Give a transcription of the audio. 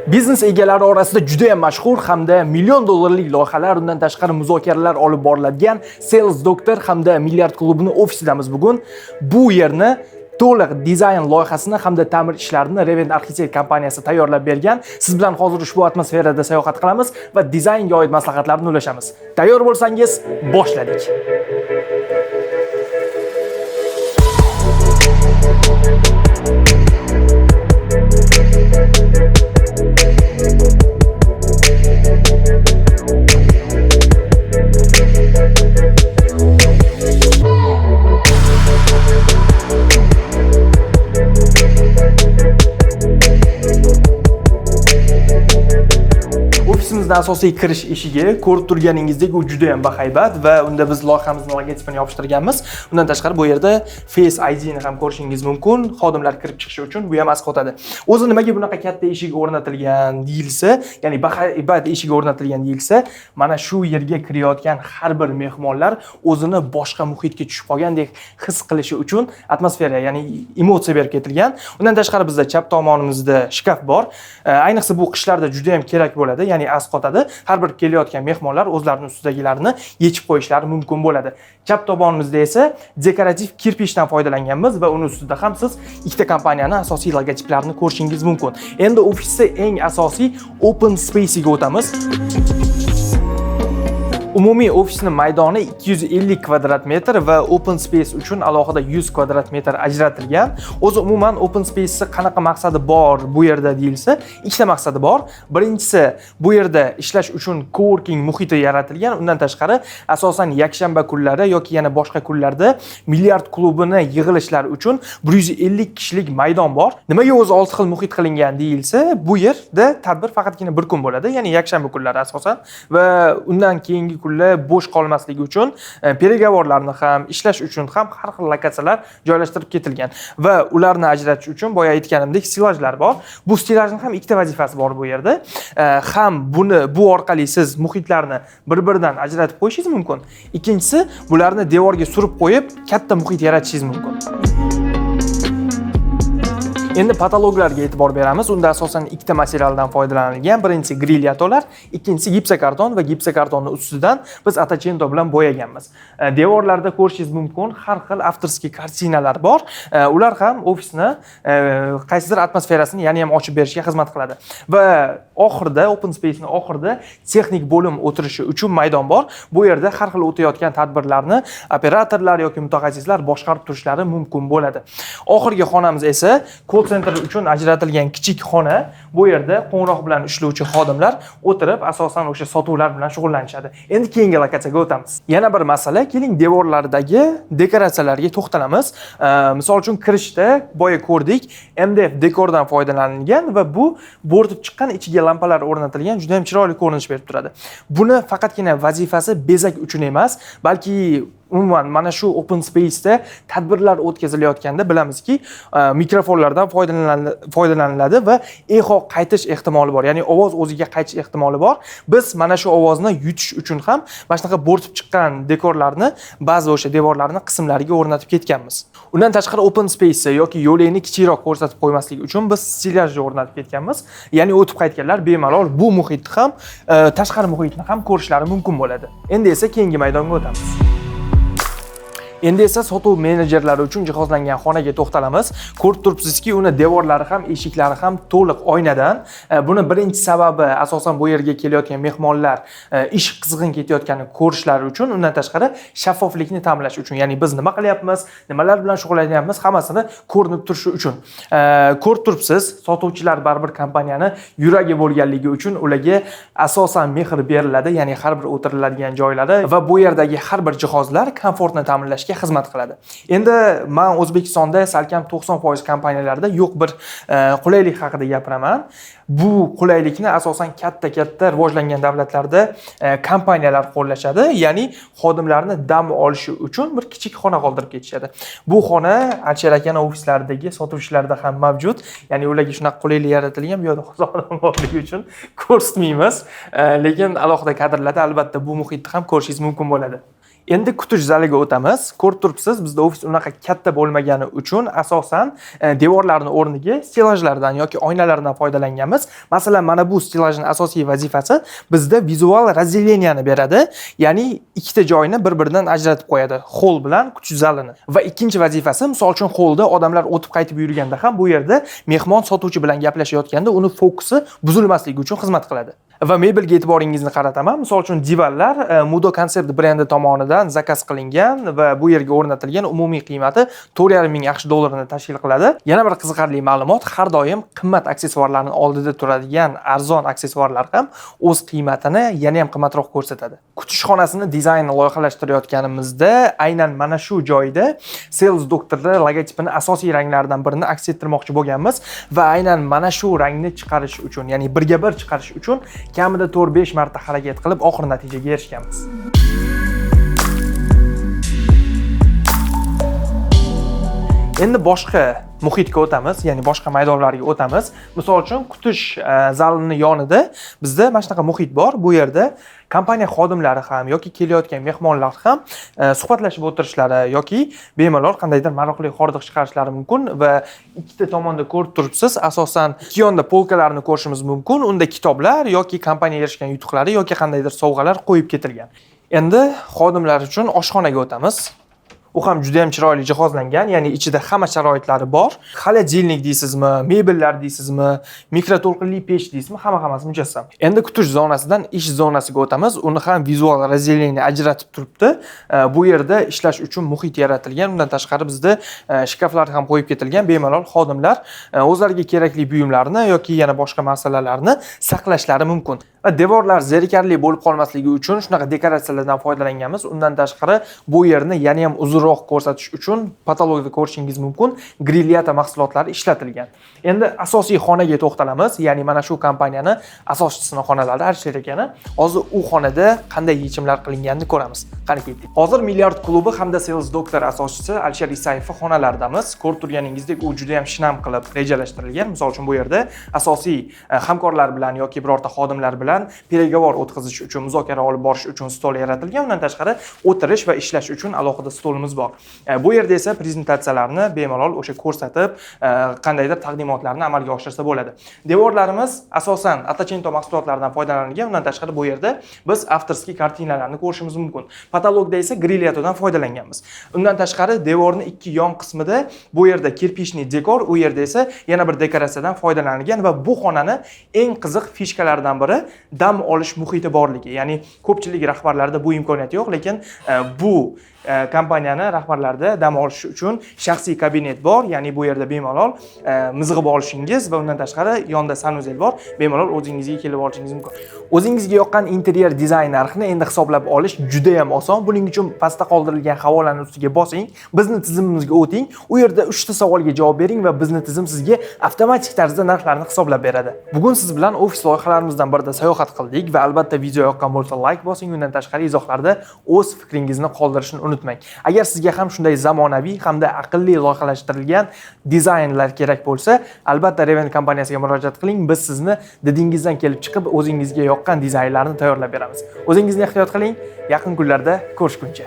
Biznes egalari orasida juda ham mashhur hamda million dollarlik loyihalar, undan tashqari muzokaralar olib boriladigan Sales Doctor hamda Milliard klubini ofisidamiz bugun. Bu yerni to'liq dizayn loyihasini hamda ta'mir ishlarini Revent Architect kompaniyasi tayyorlab bergan. Siz bilan hozir ushbu atmosferada sayohat qilamiz va dizaynga oid maslahatlarni ulashamiz. Tayyor bo'lsangiz, boshladik. Ofisimizda asosiy kirish eshigi ko'rib turganingizdek u juda ham bahaybat va unda biz loyihamizni logotipini yopishtirganmiz. Undan tashqari bu yerda Face ID ni ham ko'rishingiz mumkin. Xodimlar kirib chiqishi uchun bu ham asqotadi. O'zi nimaga bunaqa katta eshik o'rnatilgan deyilsa, ya'ni bahaybat eshigi o'rnatilgan deyilsa, mana shu yerga kirayotgan har bir mehmonlar o'zini boshqa muhitga tushib qolgandek his qilishi uchun atmosfera, ya'ni emotsiya berib ketilgan. Undan tashqari bizda chap tomonimizda shkaf bor. Ayniqsa bu qishlarda juda ham kerak bo'ladi, ya'ni asqotadi. Har bir kelayotgan mehmonlar o'zlarining ustidagilarini yechib qo'yishlari mumkin bo'ladi. Chap tomonimizda esa dekorativ kirpichdan foydalanganmiz va uni ustida ham siz ikkita kompaniyaning asosiy logotiplarini ko'rishingiz mumkin. Endi ofisda eng asosiy open space'iga o'tamiz. Umumiy ofisning maydoni 250 kvadrat metr va open space uchun alohida 100 kvadrat metr ajratilgan. O'zi umuman open space'ni qanaqa maqsadi bor bu yerda deyilsa, ikkita maqsadi bor. Birinchisi, bu yerda ishlash uchun coworking muhiti yaratilgan. Undan tashqari, asosan yakshanba kunlari yoki yana boshqa kunlarda Milliard klubini yig'ilishlari uchun 150 kishilik maydon bor. Nimaga o'zi 6 xil muhit qilingan deyilsa, bu yerda tadbir faqatgina bir kun bo'ladi, ya'ni yakshanba kunlari asosan va undan keyingi kunlar bo'sh qolmasligi uchun переговор larni ham, ishlash uchun ham har xil lokatsiyalar joylashtirib ketilgan va ularni ajratish uchun boya aytganimdek stelajlar bor. Bu stelajning ham ikkita vazifasi bor bu yerda. Ham buni bu orqali siz muhitlarni bir-biridan ajratib qo'yishingiz mumkin. Ikkinchisi, bularni devorga surib qo'yib, katta muhit yaratishingiz mumkin. Endi patologlarga e'tibor beramiz. Unda asosan ikkita materialdan foydalanilgan. Birinchisi grilyatolar, ikkinchisi gipsokarton va gipsokartonni ustidan biz atachento bilan bo'yaganmiz. Devorlarda ko'rishingiz mumkin har xil авторский kartinalar bor. Ular ham ofisni qaysidir atmosferasini yana ham ochib berishga xizmat qiladi. Va oxirida open space'ning oxirida texnik bo'lim o'tirishi uchun maydon bor. Bu yerda har xil o'tayotgan tadbirlarni operatorlar yoki mutaxassislar boshqarib turishlari mumkin bo'ladi. Oxirgi xonamiz esa call center uchun ajratilgan kichik xona. Bu yerda qo'ng'iroq bilan ishlovchi xodimlar o'tirib, asosan o'sha sotuvlar bilan shug'ullanishadi. Endi keyingi lokatsiyaga o'tamiz. Yana bir masala, keling devorlardagi dekoratsiyalarga to'xtalamiz. Misol uchun kirishda boya ko'rdik, MDF dekordan foydalanilgan va bu bo'rtib chiqqan, ichiga lampalar o'rnatilgan, juda ham chiroyli ko'rinish berib turadi. Buni faqatgina vazifasi bezak uchun emas, balki umuman mana shu open space'da tadbirlar o'tkazilayotganda bilamizki, mikrofonlardan foydalaniladi va eho qaytish ehtimoli bor, ya'ni ovoz o'ziga qaytish ehtimoli bor. Biz mana shu ovozni yutish uchun ham mana shunaqa bo'rtib chiqqan dekorlarni ba'zi o'sha devorlarni qismlariga o'rnatib ketganmiz. Undan tashqari open space yoki yo'lakni kichikroq ko'rsatib qo'ymaslik uchun biz stelajni o'rnatib ketganmiz, ya'ni o'tib qaytganlar bemalol bu muhitni ham, tashqari muhitni ham ko'rishlari mumkin bo'ladi. Endi esa keyingi maydonga o'tamiz. Endi esa sotuv menejerlari uchun jihozlangan xonaga to'xtalamiz. Ko'rib turibsizki, uni devorlari ham, eshiklari ham to'liq oynadan. Buni birinchi sababi asosan bu yerga kelayotgan mehmonlar ish qizg'in ketayotganini ko'rishlari uchun, undan tashqari shaffoflikni ta'minlash uchun, ya'ni biz nima qilyapmiz, nimalar bilan shug'ullanyapmiz, hammasini ko'rinib turishi uchun. Ko'rib turibsiz, sotuvchilar baribir kompaniyani yuragi bo'lganligi uchun ularga asosan mehr beriladi, ya'ni har bir o'tiriladigan joylari va bu yerdagi har bir jihozlar komfortni ta'minlashga xizmat qiladi. Endi men O'zbekistonda salkam 90% kompaniyalarda yo'q bir qulaylik haqida gapiraman. Bu qulaylikni asosan katta-katta rivojlangan davlatlarda kompaniyalar qo'llashadi, ya'ni xodimlarni dam olishi uchun bir kichik xona qoldirib ketishadi. Bu xona Alisher akani ofislaridagi sotuvchilarda ham mavjud, ya'ni ularga shunaqa qulaylik yaratilgan. Bu yerda hozir odam borligi uchun ko'rsatmaymiz, lekin alohida kadrlarda albatta bu muhitni ham ko'rishingiz mumkin bo'ladi. Endi kutish zaliga o'tamiz. Ko'rib turibsiz, bizda ofis unaqa katta bo'lmagani uchun asosan devorlarni o'rniga stellajlardan yoki oynalardan foydalanganmiz. Masalan, mana bu stellajning asosiy vazifasi bizda vizual разделение ni beradi, ya'ni ikkita joyni bir-biridan ajratib qo'yadi, xoll bilan kutish zalini. Va ikkinchi vazifasi, misol uchun, xollda odamlar o'tib qaytib yurganda ham bu yerda mehmon sotuvchi bilan gaplashayotganda uni fokusi buzilmasligi uchun xizmat qiladi. Va mebelga e'tiboringizni qarataman. Misol uchun, divanlar Mudo Concept brendi tomonidan zakaz qilingan va bu yerga o'rnatilgan, umumiy qiymati 4,5 ming AQSh dollarini tashkil qiladi. Yana bir qiziqarli ma'lumot: har doim qimmat aksessuarlarni oldida turadigan arzon aksessuarlar ham o'z qiymatini yana ham qimmatroq ko'rsatadi. Kutish xonasini dizaynini loyihalashtirayotganimizda aynan mana shu joyda Sales Doctorda logotipini asosiy ranglaridan birini aks ettirmoqchi bo'lganmiz va aynan mana shu rangni chiqarish uchun, ya'ni birga bir chiqarish uchun kamida 4-5 marta harakat qilib, oxir natijaga erishganmiz. Endi boshqa muhitga o'tamiz, ya'ni boshqa maydonlarga o'tamiz. Misol uchun, kutish zalini yonida bizda mana shunaqa muhit bor. Bu yerda kompaniya xodimlari ham yoki kelayotgan mehmonlar ham suhbatlashib o'tirishlari yoki bemalol qandaydir maroqli hordiq chiqarishlari mumkin. Va ikkita tomonda ko'rib turibsiz, asosan ikki yonda polkalarni ko'rishimiz mumkin. Unda kitoblar yoki kompaniya erishgan yutuqlari yoki qandaydir sovg'alar qo'yib ketilgan. Endi xodimlar uchun oshxonaga o'tamiz. U ham juda ham chiroyli jihozlangan, ya'ni ichida hamma sharoitlari bor. Холодильник deysizmi, mebellar deysizmi, mikroto'lqinli pech deysizmi, hamma hammasi mujassam. Endi kutish zonasidan ish zonasiga o'tamiz. Uni ham vizual разделение ajratib turibdi. Bu yerda ishlash uchun muhit yaratilgan. Undan tashqari bizda shkaflar ham qo'yib ketilgan. Bemalol xodimlar o'zlariga kerakli buyumlarni yoki yana boshqa masalalarni saqlashlari mumkin. Va devorlar zerikarli bo'lib qolmasligi uchun shunaqa dekoratsiyalardan foydalanganmiz. Undan tashqari bu yerni yana ham uzunroq ko'rsatish uchun potolokda ko'rishingiz mumkin, grilyata mahsulotlari ishlatilgan. Endi asosiy xonaga to'xtalamiz, ya'ni mana shu kompaniyani asoschisini xonalari, Alisher akani. Hozir u xonada qanday yechimlar qilinganini ko'ramiz. Qani, ketdik. Hozir Milliard klubi hamda Sales Doctor asoschisi Alisher Isayev xonalaridamiz. Ko'rib turganingizdek, u juda ham shinam qilib rejalashtirilgan. Misol uchun, bu yerda asosiy hamkorlar bilan yoki birorta xodimlar bilan переговор o'tkazish uchun, muzokara olib borish uchun stol yaratilgan. Undan tashqari o'tirish va ishlash uchun alohida stolimiz bor. Bu yerda esa prezentatsiyalarni bemalol o'sha ko'rsatib, qandaydir taqdimotlarni amalga oshirsa bo'ladi. Devorlarimiz asosan Attacento mahsulotlaridan foydalanilgan. Undan tashqari bu yerda biz авторский kartinalarni ko'rishimiz mumkin. Potolokda esa grilyatodan foydalanganmiz. Undan tashqari devorni ikki yon qismida bu yerda кирпичный dekor, u yerda esa yana bir dekoratsiyadan foydalanilgan. Va bu xonani eng qiziq фишка laridan biri dam olish muhiti borligi. Ya'ni ko'pchilik rahbarlarda bu imkoniyat yo'q, lekin bu kompaniyani rahbarlarida dam olish uchun shaxsiy kabinet bor. Ya'ni bu yerda bemalol mizg'ib olishingiz va undan tashqari yonda санузел bor, bemalol o'zingizga kelib olishingiz mumkin. O'zingizga yoqqan interyer dizayn narxini endi hisoblab olish juda ham oson. Buning uchun pastda qoldirilgan havolani ustiga bosing, bizni tizimimizga o'ting, u yerda 3 ta savolga javob bering va bizni tizim sizga avtomatik tarzda narxlarni hisoblab beradi. Bugun siz bilan ofis loyihalarimizdan birida sayohat qildik va albatta video yoqqan bo'lsa, layk bosing. Undan tashqari izohlarda o'z fikringizni qoldirishni unutmang. Agar sizga ham shunday zamonaviy hamda aqlli loyihalashtirilgan dizaynlar kerak bo'lsa, albatta Revent kompaniyasiga murojaat qiling. Biz sizni didingizdan kelib chiqib, o'zingizga yoqqan dizaynlarni tayyorlab beramiz. O'zingizni ehtiyot qiling, yaqin kunlarda ko'rishguncha.